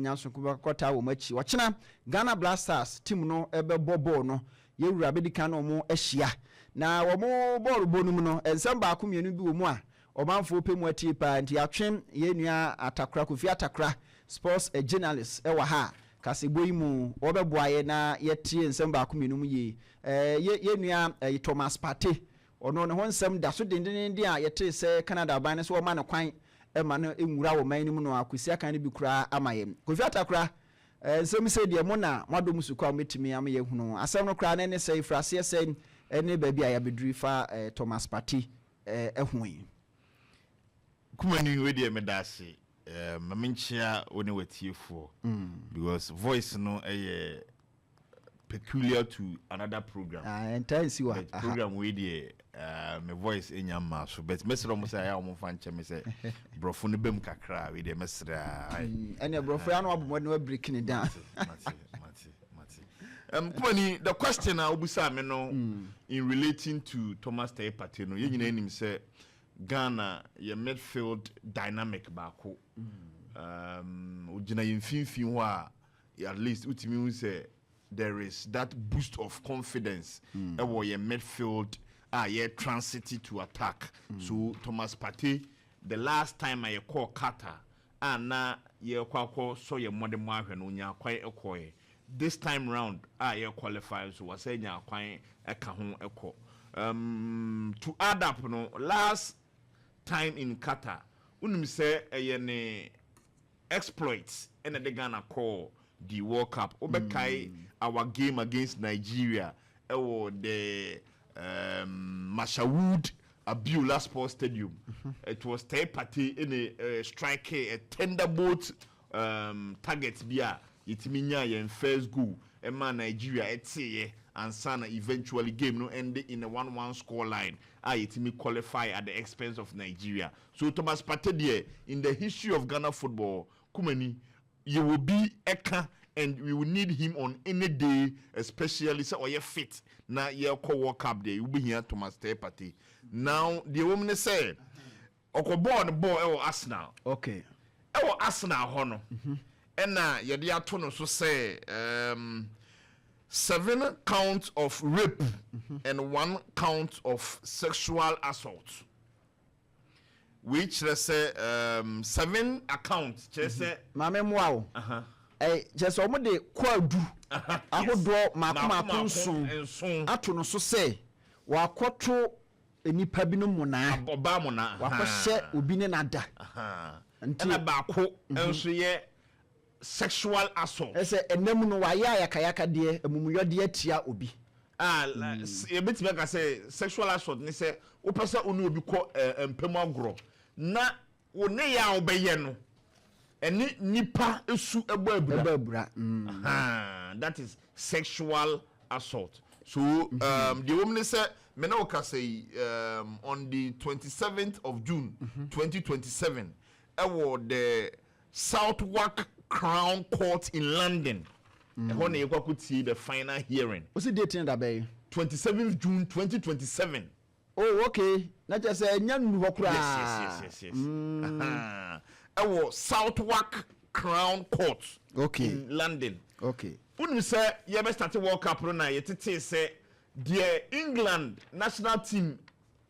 Nyansonko bɛkɔtaa wɔn akyi. Ɔkyena Ghana Black Stars team no bɛbɔ bɔɔl no, yɛn wura bɛdi kan ne wɔn ahyia. Na wɔn bɔɔl bɔ no mu no, nsɛm baako mmienu bi wɔ mu a ɔmanfoɔ pɛ mu atie paa nti yɛatwe yɛn nua Atakora, Kofi Atakora, sports journalist wɔ ha a kasɛbɔ yi mu ɔbɛboa yɛn na yɛatie nsɛm baako mmienu mu yie. Yɛn nua Thomas Partey, ɔno ne ho nsɛm da so dendenenden a yɛtee sɛ Canada aban no sɛ wɔma no kwan ma no nwura wɔ man no mu no a Kwesi akan no bi koraa ama yɛn. Kofi Atakora, nsɛm sei deɛ mo na moadɔ mo sukuu a mobɛtumi ama yɛahunu asɛm no koraa na ɛne sɛn, firi aseɛ sɛn ne baabi a yɛabɛduru yi fa Thomas Partey ho yi. Kumani, wei deɛ meda ase. Ma menkyea wo ne w'atiefoɔ because voice no yɛ peculiar to another program. Ah, ɛntaa nsi wɔ But program wei deɛ me voice nya mmaa so, but mɛsrɛ ɔmo sɛ ayɛ a ɔmo mfa nkyɛ me sɛ borɔfo no bɛm kakra. Wei deɛ mɛsrɛ a. Ɛnna borɔfo yi ano abɔ mmɔden wa break ne down. Mate, mate, mate. Kumani, the question a wobusaa me no in relating to Thomas Teye Partey no, yɛn nyinaa nim sɛ Ghana yɛ midfield dynamic baako. Ogyina yɛn mfimfini hɔ a, at least wotumi hu sɛ there is that boost of confidence ɛwɔ yɛn midfield a yɛ transit to attack. So Thomas Partey, the last time a yɛkɔɔ Qatar a na yɛkɔ akɔ sɔ yɛn mmɔde mu ahwɛ no, onya kwan ɛkɔɛ. This time round a yɛ qualify nso, wɔsɛ nya kwan ɛka ho ɛkɔ. To add up no, last time in Qatar, wonim sɛ ɛyɛ ne exploits ɛna de Ghana kɔɔ the World Cup. Wobɛkae our game against Nigeria ɛwɔ the Moshood Abiola Sports Stadium. It was Teye Partey ɛna strike a thunderbolt target bi a yɛtumi nya yɛn first goal ɛma Nigeria ɛteeɛ ansa na eventually game no ended in a 1-1 score line a yɛtumi qualify at the expense of Nigeria. So Thomas Partey deɛ, in the history of Ghana football, Kumani, yɛwɔ bi ɛka and we will need him on any day, especially sɛ ɔyɛ fit na yɛkɔ World Cup deɛ, wobɛhia Thomas Teye Partey. Now deɛ wɔm ne sɛ ɔkɔ bɔɔl no bɔɔl ɛwɔ Arsenal. Ɛwɔ Arsenal hɔ no, ɛna yɛde ato no so sɛ seven counts of rape and one count of sexual assault. Wei kyerɛ sɛ seven account kyerɛ sɛ Maame mmoa wo. Ɛ kyerɛ sɛ ɔmo de kwaadu ahodoɔ mako mako 7 7 ato no so sɛ wakɔto nipa bi no monaa. Ɔbaa mo na. Wakɔhyɛ obi ne nada. Nti ɛna baako nso yɛ sexual assault. Ɛsɛ ɛnam no wayɛ ayakayaka deɛ, amumuyɔdeɛ tia obi. A yɛbɛtumi aka sɛ sexual assault ne sɛ wopɛ sɛ wo ne obi kɔ mpam agorɔ na wo ne yɛ a wobɛyɛ no ɛne nipa esu ɛbɔ abura. Ɛbɛ abura. Aha, that is sexual assault. So deɛ wɔm ne sɛ me ne wo kasa yi, on the 27th of June 2027, ɛwɔ the Southwark Crown Court in London, ɛhɔ na yɛkɔ akɔtie the final hearing. Wosi date ne da bɛyɛ? 27th June 2027. Oh, okay, na kyerɛ sɛ ɛnya nnu hɔ koraa. Yes. Aha. Ɛwɔ Southwark Crown Court in London. Wonim sɛ yɛbɛ start World Cup no na yɛtetee sɛ deɛ England national team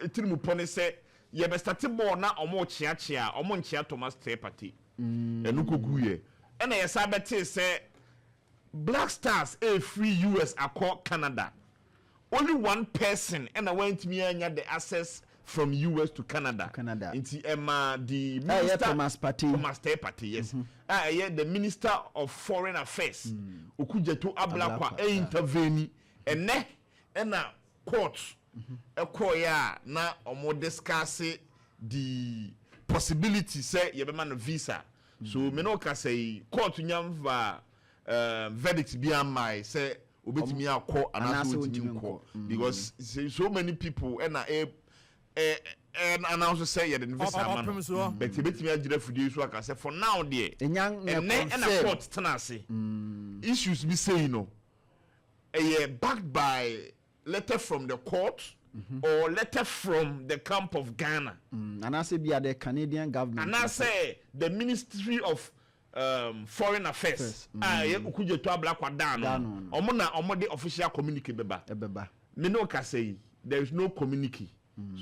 tiri mu pɔ ne sɛ yɛbɛ start ball na ɔmo kyeakyea, ɔmo nkyea Thomas Teye Partey. Ɛno kɔgu yɛ, ɛna yɛsa bɛtee sɛ Black Stars ɛfiri US akɔ Canada, only one person ɛna wantumi anya the access from US to Canada. Canada. Nti ɛma the Ɛyɛ minister Thomas Partey. Thomas Teye Partey, yes, a ɛyɛ the Minister of Foreign Affairs, Okudzeto Ablakwa, Ablakwa, ɛ intervene. Ɛnɛ ɛna court ɛkɔɔyɛ a na ɔmo discuss the possibility sɛ yɛbɛma no visa. So me ne ɔkasa yi, court nyamfa verdict bi ama yi sɛ obetumi akɔ anaasɛ anaasɛ otumi ontumi nkɔ nkɔ. Because so many people ɛna ɛ ɛ ɛ announce sɛ yɛde ne visa ama no Ɔpem soɔ. but ebetumi agyina fidie so aka sɛ for now deɛ ɛnya ɛnɛ ɛna confirm. Court tena ase, issues bi sei no ɛyɛ backed by letter from the court or letter from the camp of Ghana. Anaasɛ bi a the Canadian government. Anaasɛ the Ministry of Foreign Affairs a ɛyɛ Okudzeto Ablakwa dan no Dano no, ɔmo na ɔmo de official communique bɛba. Ɛbɛba. Me ne ɔkasa yi, there is no communique,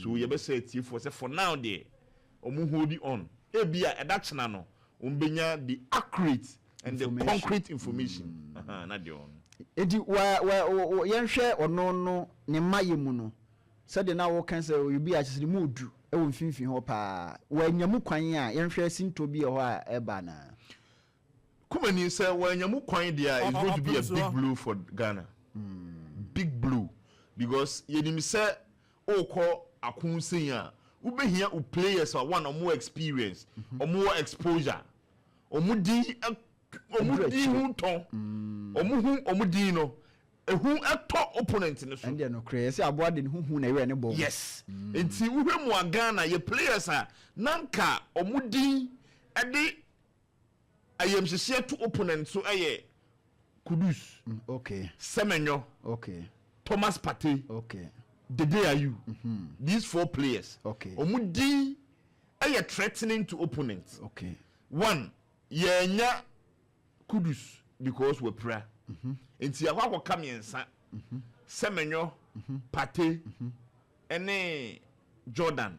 so yɛbɛsɛ atiefoɔ sɛ for now deɛ, ɔmo hold on. Ebi a ɛda kyena no, ɔmo bɛnya the accurate and the information. Concrete information. Aha, na deɛ ɔno Enti wa wa wa yɛnhwɛ ɔno no ne mma yɛ mu no, sɛdeɛ na wɔka sɛ obi a kyerɛ sɛ ne mu odu wɔ mfimfini hɔ paa, wanya mu kwan a, yɛnhwɛ sintɔ bi wɔ hɔ a ɛba na Kumani sɛ wɔanya mu kwan deɛ a, it's going to be a big blow for Ghana, big blow, because yɛnim sɛ ɔrekɔ akonsen a, wobɛhia wo players a one, ɔmo experience, ɔmo wɔ exposure, ɔmo din ɔmo din ho tɔn, ɔmo hu ɔmo din no ehu ɛtɔ opponent no so. Ɛndeɛ nokorɛ, yɛsɛ aboa de ne huhu na ɛwɛ ne bɔ. Yes, nti wohwɛ mu a, Ghana yɛ players a nanka ɔmo din ɛde ayamhyehyeɛ to opponent so ɛyɛ Kudus, Semenyo, Thomas Partey, Dede Ayew. These four players, ɔmo din ɛyɛ threatening to opponent. One, yɛnya Kudus because wɔpira, nti akɔ akɔka mmiɛnsa: Semenyo, Partey ɛne Jordan.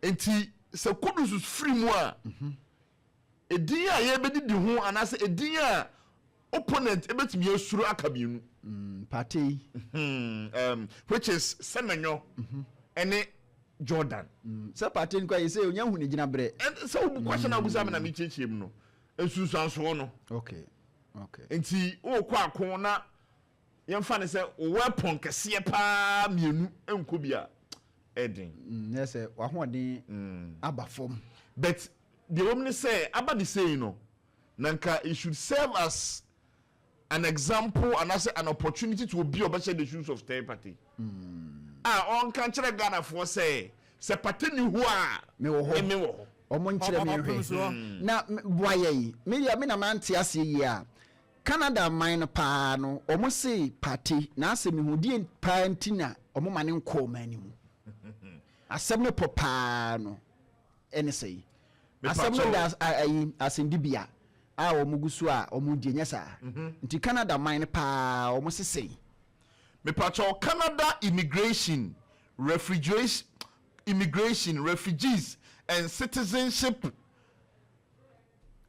Nti sɛ Kudus firi mu a, edin a yɛbɛdidi ho anaasɛ edin a opponent ebɛtumi asuro aka mmienu. Partey. Which is Semenyo ɛne Jordan. Sɛ Partey nkwa yi sɛ onya hu ne gyina berɛ. Sɛ wobu question a wobusa me na mekyerɛkyerɛ mu no, nsunsuansoɔ no. Nti wokɔ ako na yɛmfa ne sɛ wo weapon kɛseɛ paa mmienu nkɔ bi a, ɛden. Na sɛ wahoɔden aba fam. But deɛ wɔm ne sɛ aba de sei no, na nka it should serve as an example anaasɛ an opportunity to obi a ɔbɛhyɛ the shoes of third Partey a ɔnka nkyerɛ Ghanafoɔ sɛ Partey ni hɔ a, mewɔ hɔ. Ɛme wɔ hɔ. Ɔmo nkyerɛ me nhwɛ na boa yɛ yi, me deɛ me na mante aseɛ yie a, Canada man no paa no, ɔmo se Partey na asɛ mehu deɛ paa nti na ɔmo ma ne nkɔɔ ɔman no mu. Asɛm no pɔ paa no ɛne sɛ yi asɛm no da ayi asɛndibea a wɔn gu so a wɔn di nyɛ saa. Nti Canada man no paa, wɔn sese Mepakyɛw, Canada Immigration, Refugees and Citizenship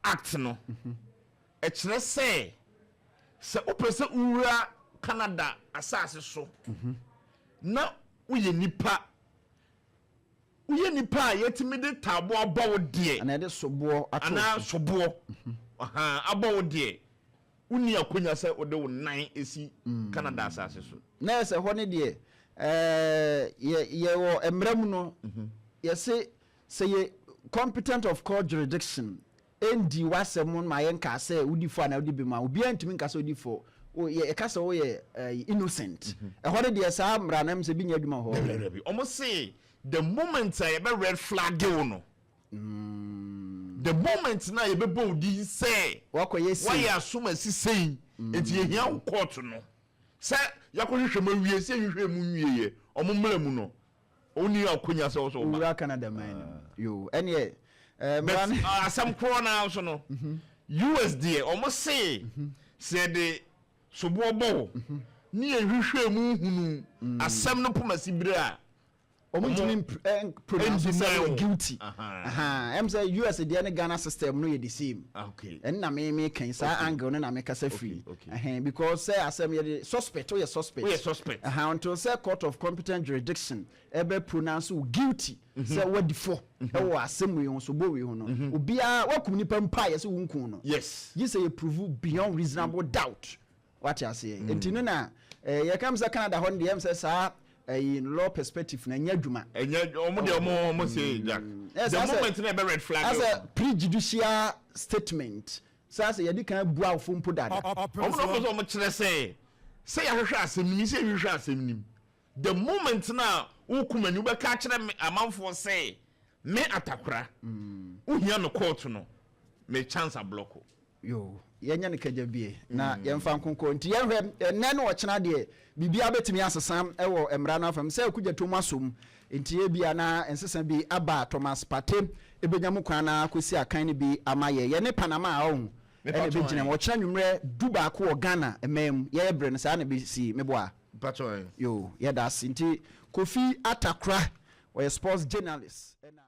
Act no ɛkyerɛ sɛ wopɛ sɛ wowura Canada asase so na woyɛ nipa a yɛtumi de taabo abɔ wo deɛ, anaa yɛde soboɔ ato anaa so. Soboɔ ɔhan abɔ wo deɛ, wonni akonya sɛ wode wo nan esi Canada asase so. Na yɛ sɛ hɔ ne deɛ yɛ yɛwɔ mmerɛ mu no, yɛse sɛ yɛ competent of court jurisdiction ɛndi w'asɛm ma yɛnka sɛ wodi fo anaa wodi bi ma, obiara ntumi nka sɛ wodi fo. Yɛka sɛ woyɛ innocent. Ɛhɔ ne deɛ saa mmara no sɛ bi nyɛ adwuma hɔ. Dabi, ɔmo se the moment a yɛbɛ red flag wo no, the moment na yɛbɛbɔ wo din sɛ wakɔyɛ sei, wayɛ asom asi sei, nti yɛhia wo court no sɛ yɛakɔhwehwɛ mu awie, sɛ yɛhwehwɛ mu nwieɛ, ɔmo mmerɛ mu no, ɔni akonya sɛ wɔsɛ woba wura Canada man no yo, ɛneɛ but mmara no asɛm korɔ naa nso no, US deɛ, ɔmo se sɛ yɛde soboɔ bɔ wo ne yɛhwehwɛ mu hunu asɛm no pomasi bere a, ɔmo ntumi pronounce sɛ ɛndeny woyɛ wo. guilty. Ɛm sɛ US deɛ ne Ghana system no yɛ the same. Ɛno na me kan saa angle no na me kasa firi. Ɛhɛn, because sɛ asɛm yɛde suspect, woyɛ suspect. Woyɛ suspect. Ɛhɛn, until sɛ court of competent jurisdiction ɛbɛ pronounce wo guilty sɛ wadi fɔ ɛwɔ asɛm wei ho, so bɔ wei ho no, obiara wakum nipa mpa a yɛsɛ wo nkun no, gye sɛ yɛ prove beyond reasonable doubt. Wate aseɛ? Nti no na yɛka m sɛ Canada hɔ no deɛ, ɛm sɛ saa ɛyi law perspective na ɛnyɛ adwuma. Ɛnyɛ ɔmo deɛ, ɔmo se Jack, the moment na ɛbɛ red flag Asɛ prejudicial statement saa sɛ yɛde kan bu awofo mpo dada. Ɔmo na ɔmo sɛ ɔmo kyerɛ sɛ yɛahwehwɛ asɛm nim, sɛ yɛhwehwɛ asɛm nim, the moment na wokum ani wobɛka akyerɛ me amanfoɔ sɛ me Atakora wohia me court no, me chance ablock. Yo, Yɛnyɛ no kagya bie na yɛmfa nkonkɔ. Nti yɛnhwɛ ɛnɛ no, ɔkyena deɛ biribiara bɛtumi asesa ɛwɔ mmara no afam sɛ akugya mu asom. Nti ebia na nsesa bi aba. Thomas Partey ebɛnya mu kwan na akɔsi akan no bi ama yɛ. Yɛne Panama a ɔho ɛna ɛbɛgyina mu ɔkyena nwummerɛ 11 wɔ Ghana mmaa mu. Yɛyɛ berɛ no saa na ɛbɛsi meboa. Mpatwɔ. Yo, yɛda ase. Nti Kofi Atakora, ɔyɛ sports journalist, ɛna